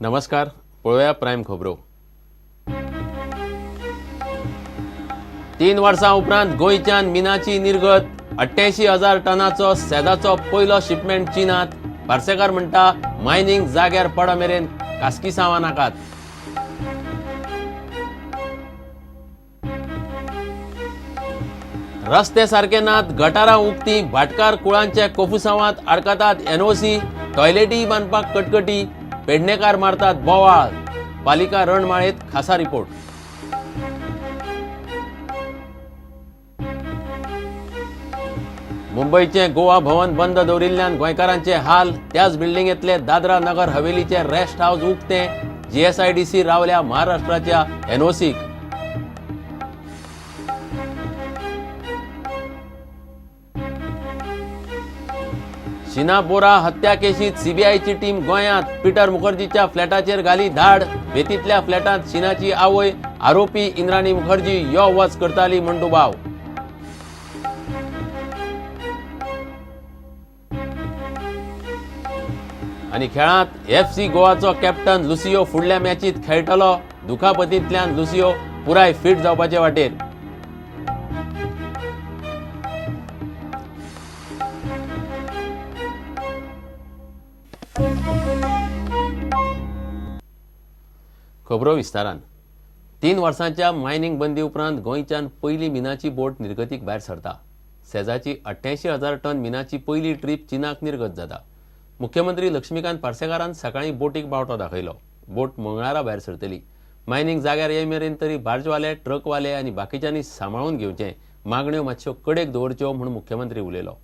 नमस्कार, पळोवया प्रायम खबरो. 3 वर्सां उपरांत गोंयच्यान मिनाची निर्गत, 88,000 टनाचो सेजाचो पयलो शिपमेंट चीनात. पार्सेकार म्हणटा मायनिंग जाग्यार पडा मेरेन कास्किसांवां नाकात. रस्ते सारके नात, गटारां उक्ती, भाटकार कुळांच्या कोफुसांवांत आडकतात एनओसी, टॉयलेटी बांदपाक कटकटी, पेडणेकार मारतात बोवाळ. पालिका रणमाळेत खासा रिपोर्ट. मुंबयचे गोवा भवन बंद दवरिल्ल्यान गोंयकारांचे हाल. त्याच बिल्डिंगेंतले दादरा नगर हवेलीचे रेस्ट हाऊस उक्ते. जीएसआयडीसी रावल्या महाराष्ट्राच्या एनओसीक. शिना बोरा हत्या केशीत सीबीआयची टीम गोंयांत. पिटर मुखर्जीच्या फ्लॅटाचेर घाली धाड. बेतींतल्या फ्लॅटांत शिनाची आवय आरोपी इंद्राणी मुखर्जी यो वच करताली म्हूण दुबाव. आनी खेळांत एफसी गोवाचो कॅप्टन लुसियो फुडल्या मॅचीत खेळटलो. दुखापतींतल्यान लुसियो पुराय फिट जावपाचे वाटेर. खबरो विस्तारान. 3 वर्सांच्या मायनिंग बंदी उपरांत गोंयच्यान पयली मिनाची बोट निर्गतीक भायर सरता. सेजाची 88,000 टन मिनाची पयली ट्रीप चीनाक निर्गत जाता. मुख्यमंत्री लक्ष्मीकांत पार्सेकारान सकाळीं बोटीक बावटो दाखयलो. बोट मंगळारा भायर सरतली. मायनिंग जाग्यार ये मेरेन तरी बार्जवाले, ट्रकवाले आनी बाकीच्यांनी सांबाळून घेवचें, मागण्यो मातश्यो कडेक दवरच्यो म्हूण मुख्यमंत्री उलयलो.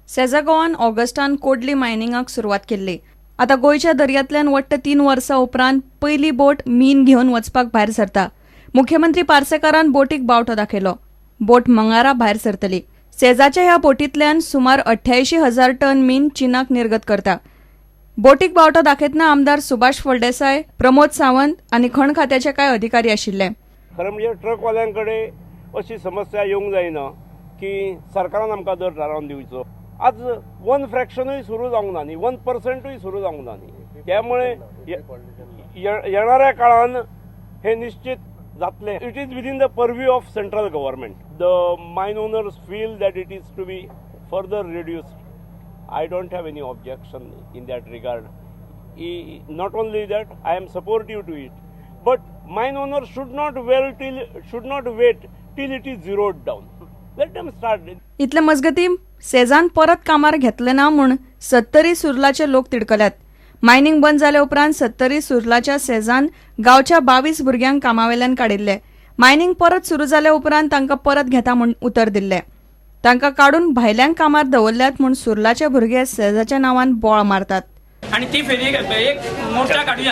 सेजा गोवान ऑगस्टान कोडली मायनिंगाक सुरवात केल्ली. आतां गोंयच्या दर्यांतल्यान वट्ट 3 वर्सां उपरांत पयली बोट मीन घेवन वचपाक भायर सरता. मुख्यमंत्री पार्सेकारान बोटीक बावटो दाखयलो. बोट मंगळारा भायर सरतली. सेजाच्या ह्या बोटींतल्यान सुमार 88,000 टन मीन चीनाक निर्गत करता. बोटीक बावटो दाखयतना आमदार सुभाष फळदेसाय, प्रमोद सावंत आनी खण खात्याचे कांय अधिकारी आशिल्ले. खरें म्हणजे ट्रकवाल्यां कडेन अशी समस्या येवंक जायना की सरकारान आमकां दर थारावन दिवचो. आज 1 फ्रॅक्शनूय सुरू जावंक ना न्ही, 1%ूय सुरू जावंक ना न्ही. त्यामुळे येणाऱ्या काळान हे निश्चित जातलें. It is within the purview of central government. The mine owners feel that it is to be further reduced. I don't have any objection in that regard. Not only that, I am supportive to it. But mine owners should not wait till it is zeroed down. Let them start. इतले मजगती सेजान परत कामार घेतले ना म्हूण 70 सुर्लाचे लोक तिडकल्यात. Mining बंद जाले उपरांत 70 सुर्लाच्या सेजान गांवच्या 22 भुरग्यांक कामावेल्यान काडिल्ले. मायनिंग परत सुरू जाले उपरांत तांकां परत घेता म्हूण उतर दिल्ले. तांकां काडून भायल्यांक कामार दवरल्यात म्हूण सुर्लाचे भुरगे सेजाच्या नांवान बोळ मारतात. आनी ती फेरी एक मोर्चा काडुया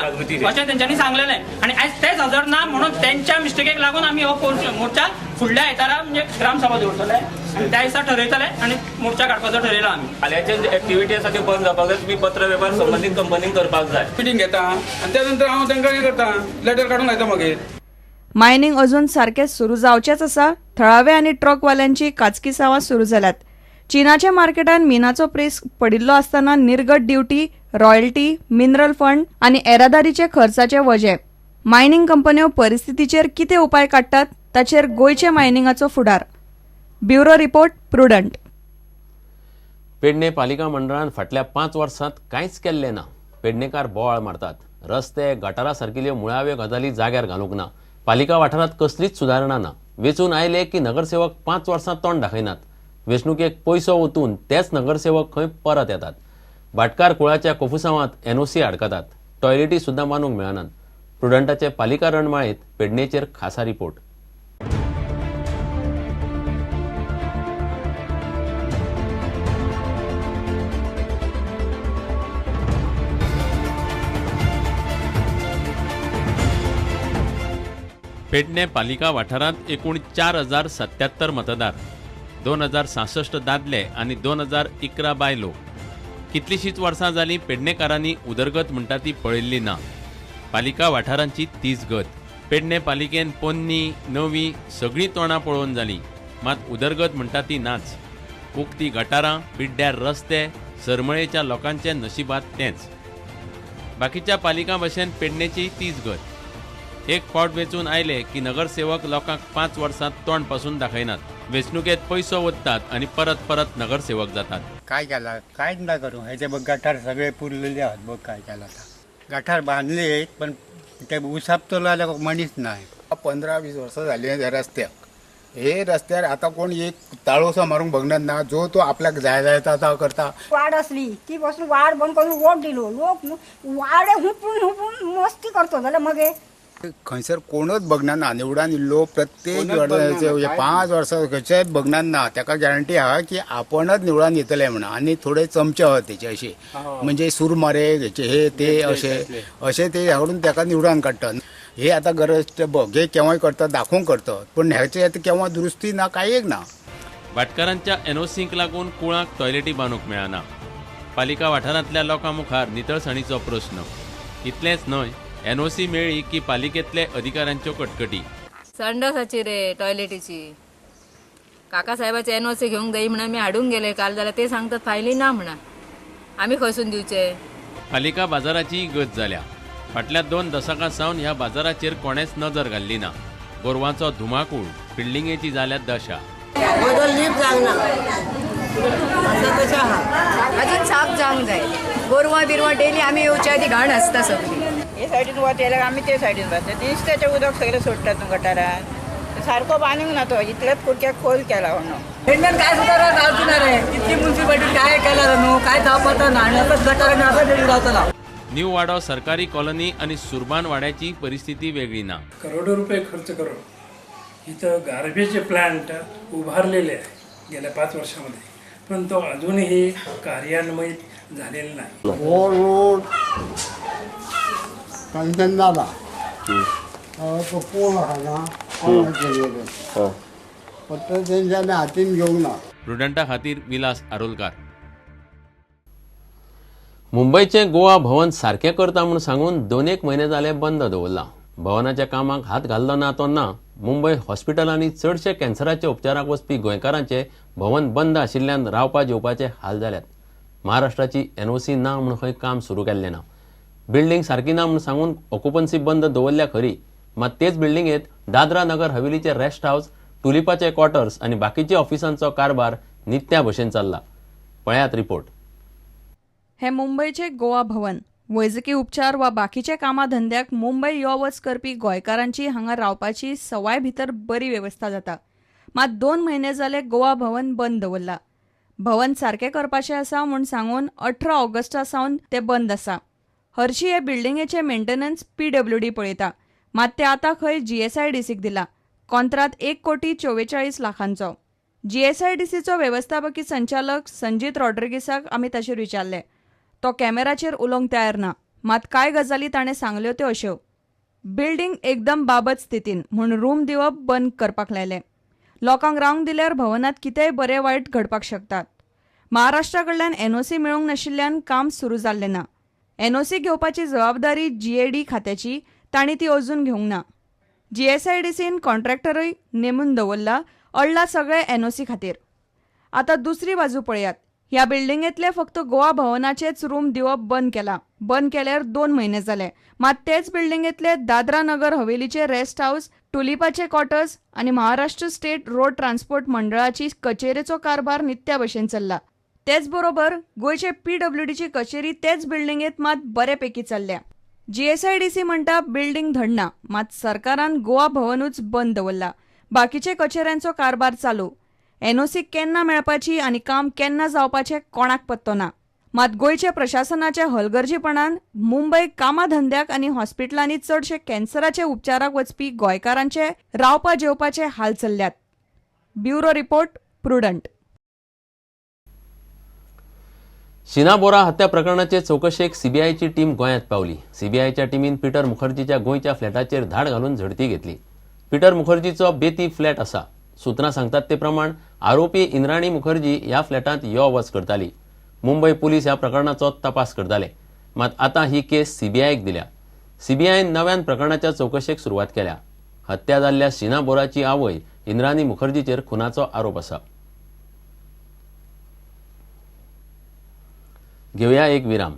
अशें तेंच्यांनी सांगलेलें आनी आयज तेच हजर ना म्हणून तेंच्या मिस्टेकेक लागून आमी हो मोर्चा फुडल्या आयतारा म्हणजे ग्रामसभा दवरतले आनी त्या दिसा ठरयतले आनी मोर्चा काडपाचो ठरयला आमी. फाल्यांचे एक्टिविटी आसा त्यो बंद जावपाक जाय. तुमी पत्र वेव्हार संबंदीत कंपनीन करपाक जाय. मिटींग घेता आनी त्या नंतर हांव तांकां हें करता, लेटर काडून लायता मागीर. मायनिंग अजून सारकें सुरू जावचेंच आसा. थळावे आनी ट्रकवाल्यांची काचकिसांवां सुरू जाल्यात. चीनाच्या मार्केटान मिनाचो प्रेस पडिल्लो आसतना निर्गत ड्युटी, रॉयल्टी, मिनरल फंड आनी येरादारीचे खर्चाचे वजें. मायनिंग कंपन्यो परिस्थितीचेर कितें उपाय काडटात ताचेर गोंयचे मायनिंगाचो फुडार. Bureau report, Prudent. Pedne पालिका मंडळान फाटल्या 5 वर्सांत कांयच केल्लें ना. पेडणेकार बोवाळ मारतात. रस्ते, गटारा सारकिल्ल्यो मुळाव्यो गजाली जाग्यार घालूंक ना. पालिका वाठारांत कसलीच सुदारणा ना. वेंचून आयले की नगरसेवक 5 वर्सां तोंड दाखयनात. वेंचणुकेक पयसो ओतून तेच नगरसेवक खंय परत येतात. भाटकार कुळाच्या कोफुसांवांत एनओसी आडकतात. टॉयलेटी सुद्दां बांदूंक मेळनात. प्रुडंटाचे पालिका रणमाळेत पेडणेचेर खासा रिपोर्ट. पेडणे पालिका वाठारांत एकूण 4077 मतदार, 2066 दादले आनी 2011 बायलो. कितलीशींच वर्सां जालीं पेडणेकारांनी उदरगत म्हणटा ती पळयल्ली ना. पालिका वाठारांची तीच गत. पेडणे पालिकेन पोन्नी, नवी सगळीं तोंडां पळोवन जालीं, मात उदरगत म्हणटा ती नाच. उक्ती गटारां, पिड्ड्यार रस्ते, सरमळेच्या लोकांचे नशिबात तेंच. बाकीच्या पालिकां भशेन पेडणेचीय तीच गत. एक फावट वेंचून आयले की नगरसेवक लोकांक 5 वर्सां तोंड पासून दाखयनात. वेंचणुकेत पयसो ओततात आनी परत परत नगरसेवक जातात. काय केला कांयच ना करूं. हेचे बघ गटार सगळे पुरलेले आहात. बघ काय केला गटार बांधले पण ते उसापतलो जाल्यार मनीस नाही. 15-20 वर्सां जाली ह्या रस्त्याक. हे रस्त्यार आतां कोण एक ताळोसो मारूंक बगनात ना, जो तो आपल्याक जाय जाय तो करता. वाड असली ती बसून वाड बंद करून वोट दिलो. लोक वाडे हुपून हुपून मस्ती करतो जाल्यार मगे खंयसर कोणच बगना ना. निवडान इल्लो प्रत्येक 5 वर्सां खंयचेच बगनात ना. ताका गॅरंटी आहा की आपणच निवडान येतले म्हणून. आनी थोडे चमचे आहा तेचे अशे, म्हणजे सुरमारे हेचे हे ते अशे अशे ते हाडून ताका निवडान काडटात. हे आतां गरज बघ हे केव्हाय करता दाखोवंक करता, पूण हेचे आतां केव्हा दुरुस्ती ना, कांय एक ना. भाटकारांच्या एनओसींक लागून कुळांक टॉयलेटी बांदूंक मेळना. पालिका वाठारांतल्या लोकां मुखार नितळसाणीचो प्रस्न. इतलेंच न्हय, एनओसी मेळ्ळी की पालिकेतले अधिकाऱ्यांच्यो कटकटी. संडासाची रे टॉयलेटीची काकासाहेबाचे एनओसी घेवंक जाय म्हणून आमी हाडूंक गेले काल, जाल्यार ते सांगतात फायली ना म्हणा. आमी खंयसून दिवचे? पालिका बाजाराचीय गत जाल्या. फाटल्या 2 दशकां सावन ह्या बाजाराचेर कोणेच नजर घाल्ली ना. गोरवांचो धुमाकूळ, बिल्डिंगेची जाल्या दशा. अजून साफ जावंक जाय. गोरवां बिरवां डेली आमी येवच्या आदी घाण आसता सगळी. हे सायडीन वत येयल्यार आमी ते सायडीन वता. दिसताचें उदक सगळें सोडटात न्हू गटारान. सारको बांदूंक ना तो, इतलेच कुडक्याक खोल केला म्हणून. पेडण्यान काय सुद्दां जावची ना रे. इतली मुन्सिपालिटी काय केला न्हू, काय जावपाचो ना. आनी आतां गटारान आतां रावतलो. न्यू वाडो सरकारी कॉलनी आणि सुरबान वाड्याची परिस्थिती वेगळी ना. करोडो रुपये खर्च करून इथं गार्बेजचे प्लांट उभारलेले आहे गेल्या 5 वर्षामध्ये, पण तो अजूनही कार्यान्वित झालेला नाही. हो रोड कंचन दादा तो पोल आहा ना कोण केलेलो फक्त तेंच्यांनी हातीन घेवंक ना. प्रुडंटा खातीर विलास आरोलकार. मुंबयचें गोवा भवन सारकें करता म्हूण सांगून 2-1 म्हयने जाले बंद दवरलां. भवनाच्या कामाक हात घाल्लो ना तो ना. मुंबय हॉस्पिटलांनी चडशे कॅन्सराच्या उपचाराक वचपी गोंयकारांचे भवन बंद आशिल्ल्यान रावपा जेवपाचे हाल जाल्यात. महाराष्ट्राची एनओसी ना म्हूण खंय काम सुरू केल्लें ना. बिल्डिंग सारकी ना म्हूण सांगून ऑक्युपन्सी बंद दवरल्या खरी, मात तेच बिल्डिंगेंत दादरा नगर हवेलीचे रेस्ट हावस, टुलिपाचे क्वॉर्टर्स आनी बाकीच्या ऑफिसांचो कारभार नित्या भशेन चल्ला. पळयात रिपोर्ट. हे मुंबयचे गोवा भवन. वैजकी उपचार वा बाकीच्या कामां धंद्याक मुंबय यो वच करपी गोंयकारांची हांगा रावपाची सवाय भितर बरी वेवस्था जाता. मात 2 म्हयने जाले गोवा भवन बंद दवरला. भवन सारकें करपाचें आसा म्हूण सांगून 18 ऑगस्टा सावन तें बंद आसा. हरशी हे बिल्डिंगेचें मेंटेनन्स PWD पळयता, मात तें आतां खंय GSIDCक दिला. कॉंत्रात 1,44,00,000 GSIDCचो वेवस्थापकी संचालक संजीत रॉड्रिगीसाक आमी ताचेर विचारलें. तो कॅमेराचेर उलोवंक तयार ना, मात कांय गजाली ताणें सांगल्यो त्यो अश्यो. बिल्डिंग एकदम बाबत स्थितीन म्हूण रूम दिवप बंद करपाक लायलें. लोकांक रावंक दिल्यार भवनांत कितेंय बरें वायट घडपाक शकतात. महाराष्ट्रा कडल्यान एनओसी मेळूंक नाशिल्ल्यान काम सुरू जाल्लें ना. एनओसी घेवपाची जबाबदारी GAD खात्याची, तांणी ती अजून घेवंक ना. GSIDCन कॉन्ट्रॅक्टरूय नेमून दवरला, अडला सगळें एनओसी खातीर. आतां दुसरी बाजू पळयात. ह्या बिल्डिंगेंतले फक्त गोवा भवनाचेच रूम दिवप बंद केला. बंद केल्यार 2 म्हयने जाले, मात तेच बिल्डिंगेंतले दादरा नगर हवेलीचे रेस्ट हावस, टुलिपाचे क्वॉर्टर्स आनी महाराष्ट्र स्टेट रोड ट्रान्सपोर्ट मंडळाची कचेरेचो कारभार नित्या भशेन चल्ला. तेच बरोबर गोंयचे PWDची कचेरी तेच बिल्डिंगेंत मात बरेपैकी चल्ल्या. GSIDC म्हणटा बिल्डिंग धडना, मात सरकारान गोवा भवनूच बंद दवरला. बाकीचे कचेऱ्यांचो कारभार चालू. एनओसी केन्ना मेळपाची आनी काम केन्ना जावपाचें कोणाक पत्तो ना. मात गोंयच्या प्रशासनाच्या हलगर्जीपणान मुंबय कामा धंद्याक आनी हॉस्पिटलांनी चडशे कॅन्सराचे उपचाराक वचपी गोंयकारांचे रावपा जेवपाचे हाल चल्ल्यात. Bureau report, Prudent. Sheena Bora हत्या प्रकरणाचे चवकशेक सीबीआयची टीम गोंयांत पावली. सीबीआयच्या टिमीन पिटर मुखर्जीच्या गोंयच्या फ्लॅटाचेर धाड घालून झडती घेतली. पिटर मुखर्जीचो बेती फ्लॅट आसा. सूत्रां सांगतात ते प्रमाण आरोपी इंद्राणी मुखर्जी ह्या फ्लॅटांत यो वच करताली. मुंबय पुलीस ह्या प्रकरणाचो तपास करताले, मात आतां ही केस सीबीआयक दिल्या. सीबीआयन नव्यान प्रकरणाच्या चवकशेक सुरवात केल्या. हत्या जाल्ल्या शीना बोराची आवय इंद्राणी मुखर्जीचेर खुनाचो आरोप आसा. घेवया एक विराम.